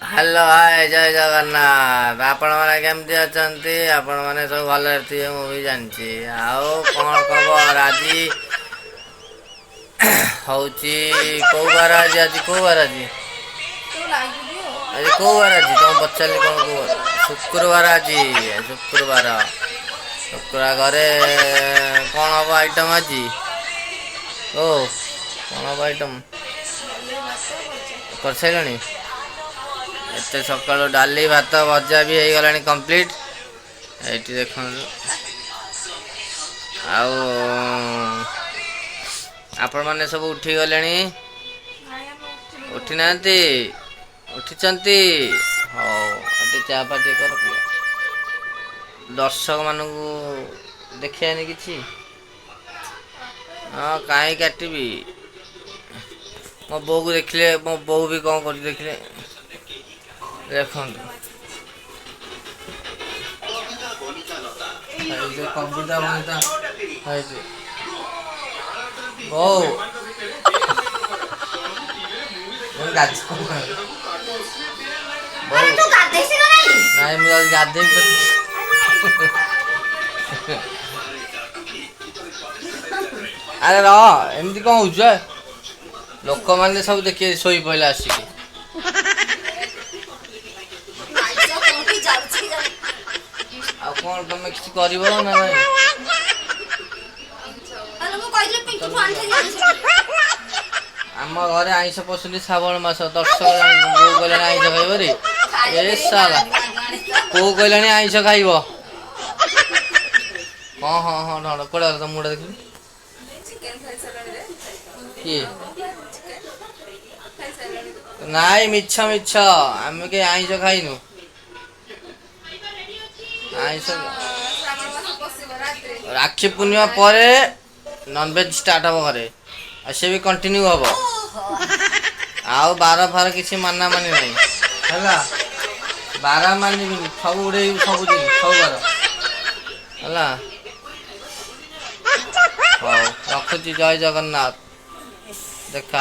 Hello, ହାଏ, ଜୟ ଜଗନ୍ନାଥ। ଆପଣମାନେ କେମିତି ଅଛନ୍ତି? ଆପଣମାନେ ସବୁ ଭଲରେ ଥିବେ, ମୁଁ ବି ଜାଣିଛି। ଆଉ କ'ଣ ଖବର? ଆଜି ହଉଛି କୋଉ ବାର ଆଜି? ଆଜି କୋଉ ବାର ଆଜି? ଆଜି କୋଉ ବାର ଆଜି ତମ ପଚାରିଲି, କ'ଣ କୋଉ ବାର? ଶୁକ୍ରବାର ଆଜି, ଶୁକ୍ରବାର। ଶୁକ୍ରବାର ଘରେ କ'ଣ ହବ ଆଇଟମ୍ ଆଜି? ଓ, କ'ଣ ହବ ଆଇଟମ୍? କରିସାରିଲଣି ଏତେ ସକାଳୁ? ଡାଲି, ଭାତ, ଭଜା ବି ହେଇଗଲାଣି କମ୍ପ୍ଲିଟ୍। ଏଇଠି ଦେଖନ୍ତୁ। ଆଉ ଆପଣମାନେ ସବୁ ଉଠିଗଲେଣି? ଉଠିନାହାନ୍ତି? ଉଠିଛନ୍ତି? ହଉ, ଟିକେ ଚା ଫା ଟିକେ କର ପିଇବା। ଦର୍ଶକମାନଙ୍କୁ ଦେଖିବାନି କିଛି? ହଁ, କାହିଁ କାଟିବି? ମୋ ବୋଉକୁ ଦେଖିଲେ, ମୋ ବୋଉ ବି କ'ଣ କରୁଛି ଦେଖିଲେ। ଦେଖନ୍ତୁ, ଏଇ ଯେ କବିତା ବନିତା ହେଇଛି। ବୋଉ, ମୁଁ ବୋଉ। ନାଇଁ, ମୁଁ ଯାଉଛି ଗାଧେଇବି। ଆରେ ରହ, ଏମିତି କ'ଣ ହଉଛୁ? ଏ ଲୋକମାନେ ସବୁ ଦେଖି ଶୋଇ ପଇଲେ ଆସିକି। ଆଉ କ'ଣ, ତମେ କିଛି କରିବ ନା ନାଇଁ? ଆମ ଘରେ ଆଇଁଷ ପଶୁନି ଶ୍ରାବଣ ମାସ। ଦର୍ଶକ, ବୋଉ କହିଲାଣି ଆଇଁଷ ଖାଇବ ରେ। ଏ ସାଲା, ବୋଉ କହିଲାଣି ଆଇଁଷ ଖାଇବ। ହଁ, ଢଣ କୁଆଡ଼େ ଗଲା? ତମ ମୁହଁଟା ଦେଖିଲି କିଏ? ନାଇଁ, ମିଛ ମିଛ, ଆମେ କେହି ଆଇଁଷ ଖାଇନୁ ଆଇଁଷ। ରାକ୍ଷୀ ପୂର୍ଣ୍ଣିମା ପରେ ନନଭେଜ ଷ୍ଟାର୍ଟ ହବ ଘରେ, ଆଉ ସେ ବି କଣ୍ଟିନ୍ୟୁ ହବ। ଆଉ ବାର ଫାର କିଛି ମାନା ମାନି ନାହିଁ, ହେଲା? ବାର ମାନିବିନି, ସବୁ ଉଡେଇବି, ସବୁଦିନ ସବୁ ବାର, ହେଲା? ହଉ, ରଖୁଛି। ଜୟ ଜଗନ୍ନାଥ, ଦେଖା।